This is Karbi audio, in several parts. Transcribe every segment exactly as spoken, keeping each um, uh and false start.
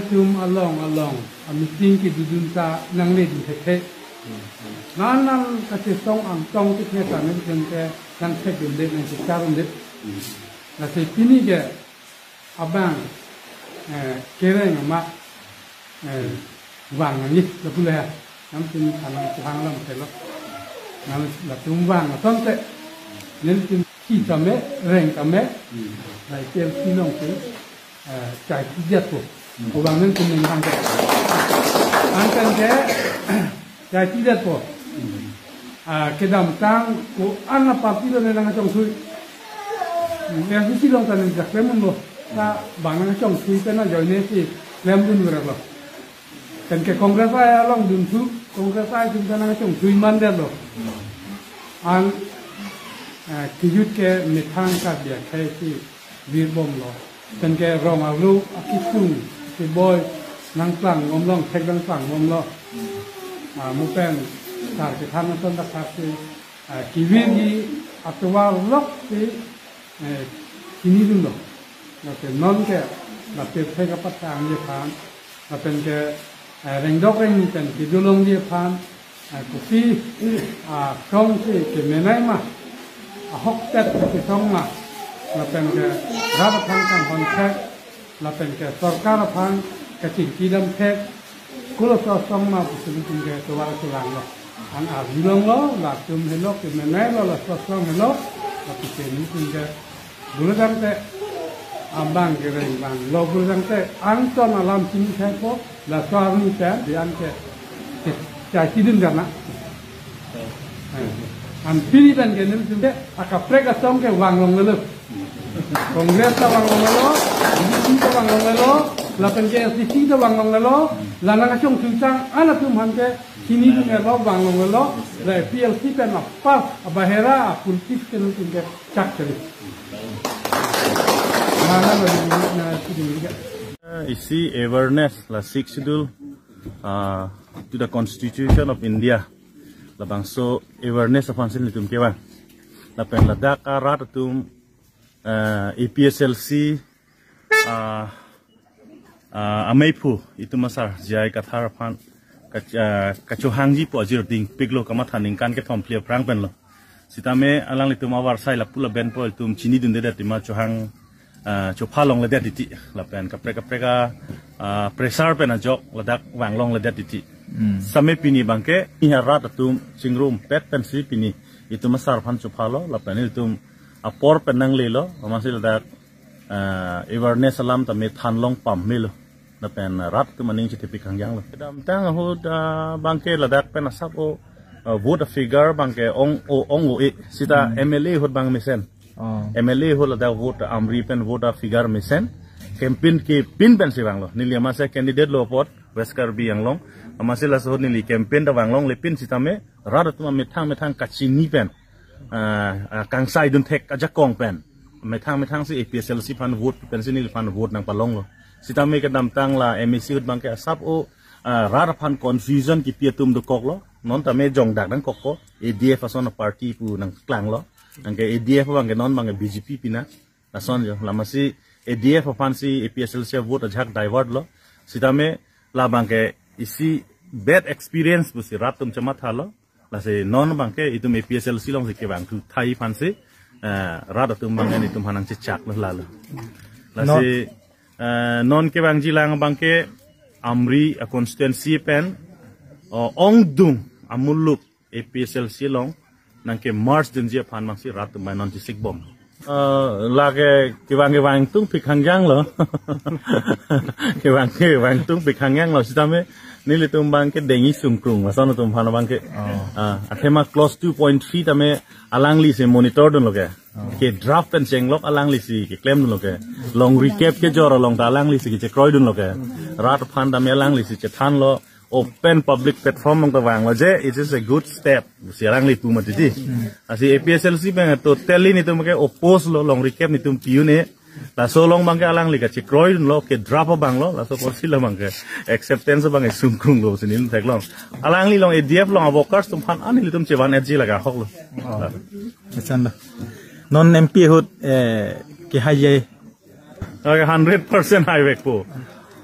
Tum along along a meeting kedodun ta nangledun thekthe. Nan nan kachesong angtong tikne ta nelitum ke nangthekdunde, nangchecharunde. Lasi pini ke abang, eh, kereng amat, eh, vang nangji lapu le ha. Nam pini kanang puhang lam thelo. Nam latum vang asonte. Nelitum khi tame, reng tame. Lai tel silong ke, eh, chai tidet po. Obang nelitum neng vang ke. Angkan ke, chai tidet po. Ah, kedamtang ko-an aparty lo ne nangkachongthui. Hmm, A I C C along ta nangjaklem lo. Ta bang nangkachongthui pen ajoine si klemdun verlo. Pen ke Congress ai along dunthu, Congress ai atum ta nangkachongthui mandetlo. An, ah, kejut ke methang Karbi akhei si virbomlo. Pen ke rong arlo akisung keboi nangklangbomlo, thek nangklangbomlo. Ah, mo pen sar kethan ason ta khat si, ah, kevirji atovar lok si, eh, chinidunlo. Lapen non ke, lapen thek apatangji aphan, lapen ke, eh, rengdok rengni pen kedolongji aphan, eh, kopi, ah, song si kemenei ma, ahokpet si song ma, lapen ke rat aphan kanghon thek, lapen ke sorkar aphan kachingki dam thek, kolo sosong ma pusi nelitum ke tovar chelanglo. An arjulonglo, latum helo, kemenei lo, laso song helo, lapusi nelitum ke bulutangte, abang kereng vanglo bulutangte, angton alam chini thekpo, laso arni pen, di an ke, ke, chai tidun karna. Eh, an pini pen ke nelitum ke, akaprek asong ke vanglonglelo. Congress ta vanglonglelo, B J P ta vanglonglelo, lapen ke N C P ta vanglonglelo, la nangkachongthui tang an atum aphan ke chinidun erlo vanglonglelo, la A P H L C pen apar, abahera, apolitics ke nelitum ke chak chari. Mana lo di, na, di, di, di. Uh, isi awareness la Sixth Schedule, uh, to the Constitution of India. Labangso awareness aphan si nelitum kevang. Lapen ladak arat atum, eh, A P H L C, ah, ah, ameiphu itum asar J I Kathar aphan kach-, ah, kachohangji pu ajir dingpiklo, kamatha ningkan kethom phli aphrang penlo. Sitame alanglitum avarsai lapu labenpo, itum chinidundedet, itum achohang, ah, chopha longledet titi, lapen kaprek kaprek a, ah, pressure pen ajok ladak vanglongledet titi. Hmm. Sitame pini abangke, ni arat atum chingrumpet pensi pini itum asar aphan chophalo, lapen itum apor pen nanglelo, amatsi ladak, ah, awareness alam tame thanlong pamelo. Lapen rat atum aning chithepik hangjanglo. Kedamtang ahut, ah, abangke ladak pen asap o, ah, vote figure abangke ong o, ong o e. Sita Hmm. M L A ahut abang mesen. Oh. M L A ahut ladak vote Amri pen vote figure mesen. Campaign kepin pensi vanglo. Neli amatsi candidate lo apot West Karbi Anglong. Amatsi laso ahut neli campaign ta vanglongle pin sitame rat atum amethang methang kachini pen, ah, ah, kangsaidun thek ajakong pen, methang methang si A P H L C aphan vote pensi neliphan vote nangpalonglo. Sitame kedamtang la M A C ahut abangke asap o, ah, rat aphan confusion kipi atum dokoklo. Non tame jongdak nangkokpo, A D F ason a party pu nangklanglo. Anke A D F abangke non abangke B J P pina. Lason jo, la amatsi A D F aphansi A P H L C avote ajahak divert lo. Sitame labangke isi bad experience pusi rat atum chemathalo. Lasi non abangke itum A P H L C alongsi kevangthu thai aphansi, eh, rat atum abangke itum aphan nangchechaklo lalo. Lasi, Non- eh, non kevangjilang abangke Amri a constituency pen, o, ongdung amuluk A P H L C along nangke merge dunji aphan abangsi rat atum bai non chesikbom. Ah, lake kevang kevangtungpik hangjanglo. Kevang kevangtungpik hangjanglo. Sitame nelitum abangke dengji sungkrung, lason atum aphan abangke. Oh. Ah, athema clause two point three tame alanglisi monitor dunlo ke. Oh. Ke draft pen chenglok alanglisi keklem dunlo ke. Long recap kejor along ta alanglisi kechekroidunlo ke. Rat aphan tame alanglisi chethanlo. Open public platform along ta vanglo je, it is a good step. Si alangli pu mati ti. Lasi A P H L C pen totally nelitum ke oppose lo, long recap nelitum pi un-e. Laso along abangke alangli kachekroidunlo, ke draft abanglo, laso apotsi labangke acceptance abangke sungkrunglo si nelitum theklong. Alangli along A D F along a workers atum aphan an nelitum chevan-etji lake ahoklo. Oh. Achan lo. Non M P ahut, eh, kehai jai. Okay, hundred percent haivekpo.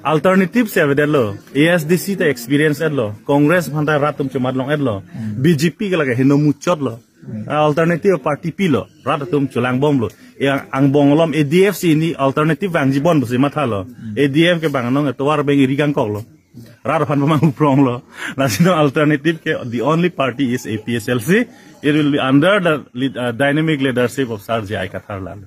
Alternative si avedetlo, A S D C ta experience etlo, Congress aphan ta rat atum chomat long etlo, B J P ke lake heno muchotlo. Alternative party pilo, rat atum cholang bomlo. Yang angbong alom A D F si ni alternative vangji bon pusi mathalo. A D F ke bang anong atovar beng iri kangkoklo. Rat aphan pamang upronglo. Lasi non alternative ke the only party is A P H L C. It will be under the lead, uh, dynamic leadership of Sir J I Kathar Lal.